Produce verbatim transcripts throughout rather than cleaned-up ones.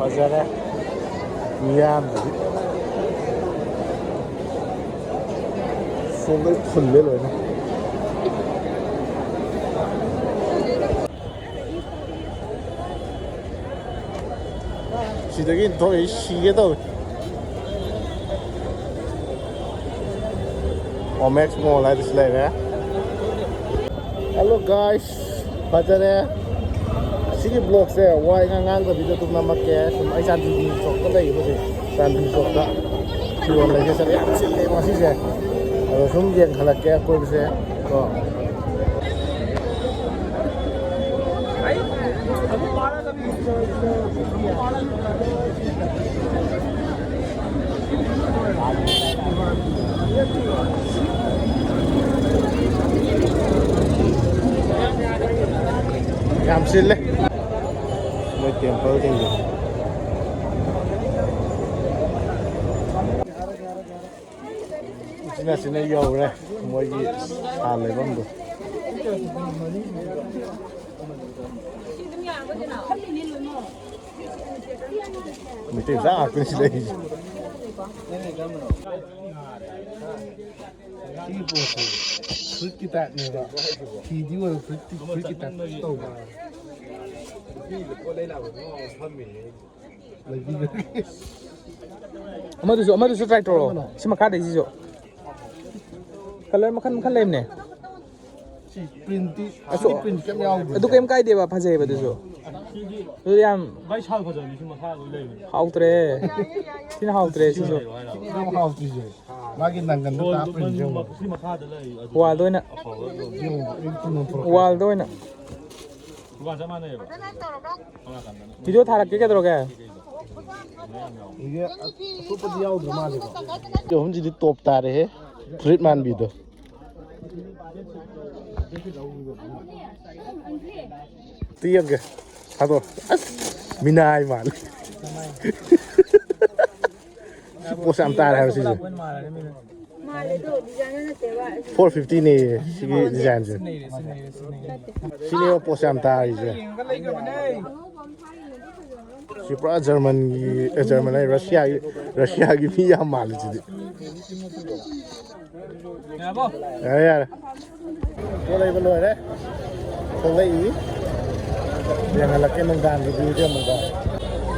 ꯐꯖꯔꯦ꯫ ꯃꯤꯌꯥꯝꯗꯨꯗꯤ ꯁꯣꯝꯗ ꯐꯨꯜꯂꯦ ꯂꯣꯏꯅ꯫ ꯁꯤꯗꯒꯤ ꯊꯣꯛꯏ ꯁꯤꯒꯦ ꯇꯧꯏ꯫ ꯑꯣꯃꯦꯛꯁ ꯃꯣꯜ ꯍꯥꯏꯗꯨꯁꯨ ꯂꯩꯔꯦ꯫ Hello guys, ꯐꯖꯔꯦ꯫ ꯁꯤꯒꯤ vlogꯁꯦ ꯋꯥ ꯏꯉꯥꯡ ꯉꯥꯡꯗꯕꯤꯗ ꯑꯗꯨꯝ ꯅꯝꯃꯛꯀꯦ꯫ ꯁꯨꯝ ꯑꯩ ꯆꯥꯟꯗꯅꯤ ꯆꯧꯛꯇ ꯂꯩꯌꯦ ꯍꯧꯖꯤꯛ꯫ ꯆꯥꯟꯗꯅꯤ ꯆꯧꯛꯇ ꯐꯤꯔꯣꯜ ꯂꯩꯒꯦ ꯆꯠꯂꯦ꯫ ꯌꯥꯝ ꯆꯤꯜꯂꯦ ꯉꯁꯤꯁꯦ꯫ ꯑꯗꯣ ꯁꯨꯝ ꯌꯦꯡꯈꯠꯂꯛꯀꯦ ꯑꯀꯣꯏꯕꯁꯦ ꯀꯣ꯫ ꯌꯥꯝ ꯆꯤꯜꯂꯦ ꯃꯣꯏ temple ꯁꯤꯡꯁꯦ꯫ ꯎꯆꯤꯟ ꯅꯥꯆꯤꯟꯅ ꯌꯧꯔꯦ ꯃꯣꯏꯒꯤ ꯁꯥ ꯂꯩꯐꯝꯗꯣ꯫ ꯃꯩꯇꯩ ꯃꯆꯥ ꯉꯥꯛꯇꯅꯤ ꯁꯤ ꯂꯩꯔꯤꯁꯦ꯫ ꯁꯤꯒꯤ ꯄꯣꯠꯁꯦ ꯐꯨꯔꯤꯠꯀꯤ typeꯅꯦꯕ꯫ ꯐꯤꯗꯤ ꯑꯣꯏꯕ ꯐꯨꯔꯤꯠꯇꯤ, ꯐꯨꯔꯤꯠꯀꯤ type ꯇꯧꯕ꯫ ꯂꯩꯕꯤꯔꯒꯦ꯫ ꯑꯃꯗꯨꯁꯨ, ꯑꯃꯗꯨꯁꯨ try ꯇꯧꯔꯣ꯫ ꯀꯔꯝꯕꯅꯣ? ꯁꯤ ꯃꯈꯥꯗꯩꯁꯤꯁꯨ꯫ Colour ꯃꯈꯜ ꯃꯈꯜ ꯂꯩꯕꯅꯦ꯫ ꯁꯤ printꯇꯤ, ꯑꯁ, ꯁꯤꯗꯤ print ꯀꯩꯝ ꯌꯥꯎꯗꯦ꯫ ꯑꯗꯨ ꯀꯩꯝ ꯀꯥꯏꯗꯦꯕ, ꯐꯖꯩꯌꯦꯕ ꯑꯗꯨꯁꯨ꯫ ꯑꯗꯨ ꯌꯥꯝ ꯚꯥꯏ, ꯁꯥꯜ ꯐꯖꯕꯅꯤ ꯁꯤ ꯃꯈꯥ ꯂꯣꯏ ꯂꯩꯕꯅꯤ꯫ ꯍꯥꯎꯇ꯭ꯔꯦ꯫ ꯁꯤꯅ ꯍꯥꯎꯇ꯭ꯔꯦ ꯁꯤꯁꯨ꯫ ꯌꯥꯝ ꯍꯥꯎꯇ꯭ꯔꯤꯁꯦ꯫ ꯃꯥꯒꯤ ꯅꯪꯒꯟꯗ ꯇꯥ print ꯌꯦꯡꯉꯣ꯫ ꯁꯤ ꯃꯈꯥꯗ ꯂꯩ꯫ ꯑꯗꯨ ꯋꯥꯜꯗ ꯑꯣꯏꯅ꯫ ꯑꯐꯕ ꯑꯗꯨꯝ ꯌꯦꯡꯉꯣ, ꯑꯩ ꯄꯨꯟꯅ ꯄꯨꯔꯛꯀꯦ꯫ ꯋꯥꯜꯗ ꯑꯣꯏꯅ꯫ ꯗꯨꯀꯥꯟ ꯆꯞ ꯃꯥꯟꯅꯩꯌꯦꯕ꯫ ꯁꯣꯝ ꯅꯥꯀꯟꯗꯅ꯫ Video ꯊꯥꯔꯛꯀꯦ ꯀꯩꯗꯧꯔꯒꯦ? ꯃꯌꯥꯝ ꯌꯥꯎꯕꯅꯦ꯫ ꯏꯒꯦ ꯑꯇꯣꯞꯄꯗꯤ ꯌꯥꯎꯗ꯭ꯔ ꯃꯥꯜꯂꯦꯀꯣ꯫ ꯑꯍꯨꯝꯁꯤꯗꯤ top ꯇꯥꯔꯦꯍꯦ꯫ ꯐꯨꯔꯤꯠ ꯃꯥꯟꯕꯤꯗꯣ꯫ ꯇꯨ ꯌꯦꯡꯒꯦ꯫ ꯊꯥꯗꯣꯛ꯫ ꯑꯁ! ꯃꯤꯅꯥꯏ ꯃꯥꯜꯂꯦ꯫ ꯁꯤ ꯄꯣꯠꯁꯦ ꯌꯥꯝ ꯇꯥꯔꯦ ꯍꯥꯏꯕ ꯁꯤꯁꯦ꯫ Four fiftyꯅꯦ ꯁꯤꯒꯤ designꯁꯦ꯫ ꯁꯤꯅꯦꯕ ꯄꯣꯠꯁꯦ ꯌꯥꯝ ꯇꯥꯔꯤꯁꯦ꯫ ꯁꯤ ꯄꯨꯔꯥ ꯖꯔꯃꯟꯒꯤ, ꯑꯦ, ꯖꯔꯃꯟ ꯍꯥꯏ, ꯔꯁꯤꯌꯥꯒꯤ, ꯔꯁꯤꯌꯥꯒꯤ ꯃꯤ ꯌꯥꯝ ꯃꯥꯜꯂꯦ ꯁꯤꯗꯤ꯫ ꯌꯥꯔꯦ, ꯌꯥꯔꯦ꯫ ꯄꯣꯠ ꯂꯩꯕ ꯂꯣꯏꯔꯦ꯫ ꯊꯣꯛꯂꯛꯏ꯫ ꯌꯦꯡꯍꯜꯂꯛꯀꯦ ꯅꯨꯡꯗꯥꯡꯒꯤ view ꯁꯦ ꯑꯃꯨꯛꯀ꯫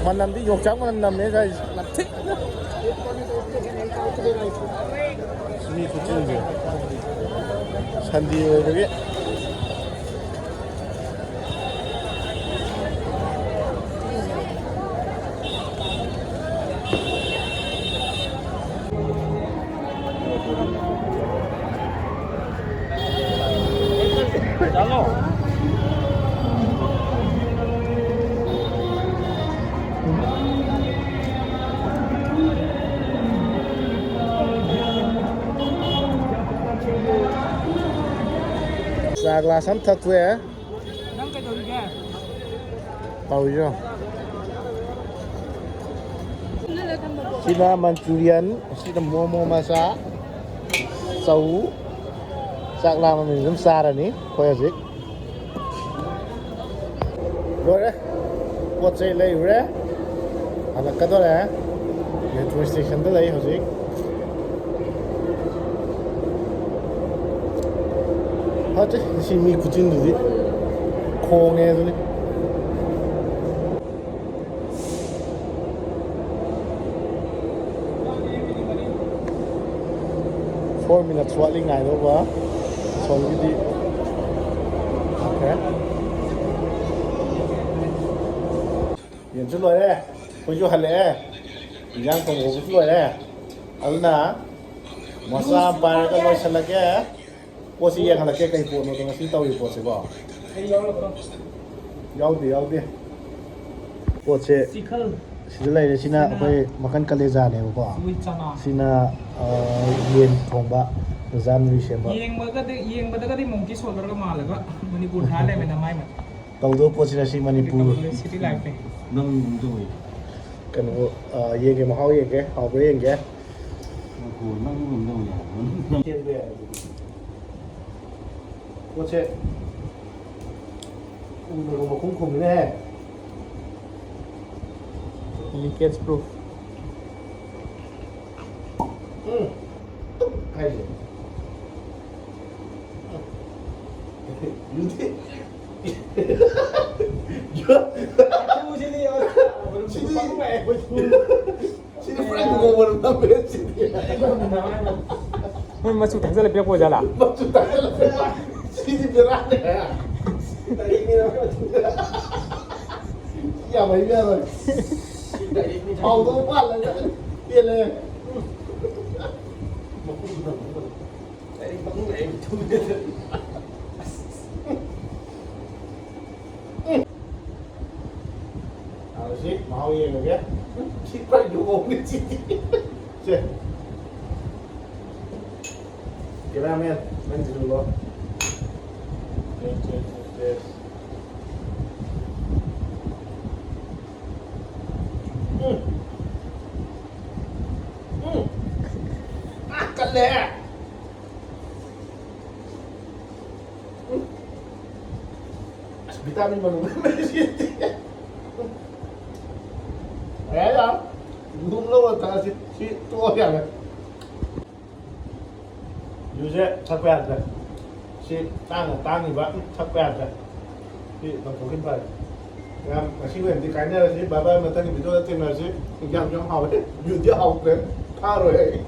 ꯃꯅꯝꯗꯤ ꯌꯣꯡꯆꯥꯛ ꯃꯅꯝ ꯅꯝꯃꯦ ꯁ꯭ꯋꯥꯏꯁꯦ꯫ ꯅꯝꯊꯤ꯫ ꯃꯤ ꯈꯨꯆꯤꯟꯁꯦ꯫ Sunday ꯑꯣꯏꯕꯒꯤ꯫ ꯆꯥ glass ꯑꯃ ꯊꯛꯇꯣꯛꯑꯦ꯫ ꯅꯪ ꯀꯩꯗꯧꯔꯤꯒꯦ? ꯇꯧꯔꯤꯔꯣ? ꯁꯤꯅ Manchurian, ꯁꯤꯅ ꯃꯣꯃꯣ ꯃꯆꯥ, ꯆꯧ, ꯆꯥꯛ ꯂꯥꯝꯃꯕꯅꯤꯅ ꯑꯗꯨꯝ ꯆꯥꯔꯅꯤ ꯑꯩꯈꯣꯏ ꯍꯧꯖꯤꯛ꯫ ꯂꯣꯏꯔꯦ꯫ ꯄꯣꯠ ꯆꯩ ꯂꯩꯔꯨꯔꯦ꯫ ꯍꯜꯂꯛꯀꯗꯣꯔꯦ꯫ Metro station ꯗ ꯂꯩ ꯍꯧꯖꯤꯛ꯫ ꯐꯠꯇꯦ, ꯉꯁꯤ ꯃꯤ ꯈꯨꯆꯤꯟꯗꯨꯗꯤ ꯈꯣꯡꯉꯦ ꯑꯗꯨꯅꯤ꯫ Four minutes ꯋꯥꯠꯂꯤ ꯉꯥꯏꯗꯧꯕ꯫ ꯑꯁꯣꯝꯒꯤꯗꯤ꯫ Okay꯫ ꯌꯦꯟꯁꯨ ꯂꯣꯏꯔꯦ, ꯑꯩꯈꯣꯏꯁꯨ ꯍꯜꯂꯛꯑꯦ, ꯏꯟꯖꯥꯡ ꯊꯣꯡꯕ ꯈꯣꯠꯄꯁꯨ ꯂꯣꯏꯔꯦ꯫ ꯑꯗꯨꯅ ꯃꯆꯥ ꯑꯃ ꯄꯥꯏꯔꯒ ꯂꯣꯏꯁꯤꯜꯂꯒꯦ꯫ ꯄꯣꯠꯁꯤ ꯌꯦꯡꯍꯜꯂꯛꯀꯦ, ꯀꯩ ꯄꯣꯠꯅꯣꯗꯣ ꯉꯁꯤ ꯇꯧꯔꯤ ꯄꯣꯠꯁꯤꯀꯣ꯫ ꯌꯥꯎꯗꯦ, ꯌꯥꯎꯗꯦ꯫ ꯄꯣꯠꯁꯦ ꯁꯤꯗ ꯂꯩꯔꯦ꯫ ꯁꯤꯅ ꯑꯩꯈꯣꯏ ꯃꯈꯜ ꯀꯂꯦꯖꯥꯅꯦꯕꯀꯣ꯫ ꯁꯤꯅ, ꯑ, ꯌꯦꯟ ꯊꯣꯡꯕ, ꯆꯥꯝꯃꯔꯤ ꯁꯦꯝꯕ꯫ ꯌꯦꯡꯕꯒꯗꯤ, ꯌꯦꯡꯕꯗꯒꯗꯤ monkey shoulder ꯒ ꯃꯥꯜꯂꯒ ꯃꯅꯤꯄꯨꯔ ꯊꯥ ꯂꯩꯔꯝꯃꯦ ꯅꯃꯥꯏ ꯃꯠ꯫ ꯇꯧꯗꯧ ꯄꯣꯠꯁꯤꯅ ꯁꯤ ꯃꯅꯤꯄꯨꯔ꯫ City life ꯅꯦ꯫ ꯅꯪ ꯀꯩꯅꯣ, ꯑ, ꯌꯦꯡꯒꯦ, ꯃꯍꯥꯎ ꯌꯦꯡꯒꯦ, ꯍꯥꯎꯕ꯭ꯔꯥ ꯌꯦꯡꯒꯦ꯫ ꯅꯪ ꯉꯝꯗꯧ ꯌꯥꯏ꯫ ꯄꯣꯠꯁꯦ ꯎꯅꯒ ꯃꯈꯨꯝ ꯈꯨꯝꯃꯤꯅꯦ꯫ Leakage proof. ꯎꯝ꯫ ꯍꯥꯏꯁꯦ꯫ ꯌꯨꯗꯤ꯫ ꯁꯤꯗꯤ, ꯁꯤꯗꯤ ꯄꯨꯔꯥ ꯂꯨꯍꯣꯡꯕ ꯅꯝꯃꯦ ꯁꯤꯗꯤ꯫ ꯃꯣꯏ ꯃꯆꯨ ꯊꯥꯛꯆꯜꯂ ꯄꯤꯔꯛꯄ ꯑꯣꯏꯖꯥꯠꯂꯥ? ꯃꯆꯨ ꯊꯥꯛꯆꯜꯂ ꯄꯤꯔꯛꯄ꯫ ꯁꯤꯗꯤ ꯕꯦꯔꯥꯅꯦ꯫ ꯌꯥꯝ ꯍꯩꯅꯦ꯫ ꯊꯥꯎꯗꯣ ꯄꯥꯜꯂꯒ ꯄꯦꯜꯂꯦ꯫ ꯎꯝ꯫ ꯇꯧꯔꯁꯤ, ꯃꯍꯥꯎ ꯌꯦꯡꯉꯒꯦ꯫ ꯁꯤ ꯀꯩꯅꯣ ꯃꯑꯣꯡꯅꯤ ꯁꯤꯗꯤ꯫ ꯁꯦ꯫ Cameraman, ꯅꯪꯁꯤꯁꯨ ꯂꯣ꯫ ꯁꯦ, ꯁꯦ, ꯁꯦ, ꯁꯦ꯫ ꯎꯝ꯫ ꯎꯝ꯫ ꯑꯥ, ꯀꯜꯂꯦ꯫ ꯎꯝ꯫ ꯑꯁ, vitamin ꯃꯅꯨꯡꯗ ꯂꯩꯔꯤꯁꯤꯗꯤ꯫ ꯌꯥꯔꯦ, ꯌꯥꯔꯦ꯫ ꯑꯗꯨꯝ ꯂꯧꯔ ꯊꯛꯑꯁꯤ꯫ ꯁꯤ ꯇꯣꯛꯑꯣ, ꯌꯥꯔꯦ꯫ ꯌꯨꯁꯦ ꯊꯛꯄ ꯌꯥꯗ꯭ꯔꯦ꯫ ꯁꯤ ꯇꯥꯡꯅ ꯇꯥꯡꯉꯤꯕ, ꯎꯝ, ꯊꯛꯄ ꯌꯥꯗ꯭ꯔꯦ꯫ ꯁꯤ ꯂꯪꯊꯣꯛꯈꯤꯕ ꯐꯔꯦ꯫ ꯃꯌꯥꯝ, ꯉꯁꯤꯒꯤ ꯑꯣꯏꯅꯗꯤ ꯀꯥꯏꯅꯔꯁꯤ꯫ Bye bye, ꯃꯊꯪꯒꯤ video ꯗ ꯊꯦꯡꯅꯔꯁꯤ꯫ ꯌꯥꯝ, ꯌꯥꯝ ꯍꯥꯎꯋꯦ꯫ ꯌꯨꯗꯤ ꯍꯥꯎꯇ꯭ꯔꯦ꯫ ꯊꯛꯑꯔꯣꯏ ꯑꯩ꯫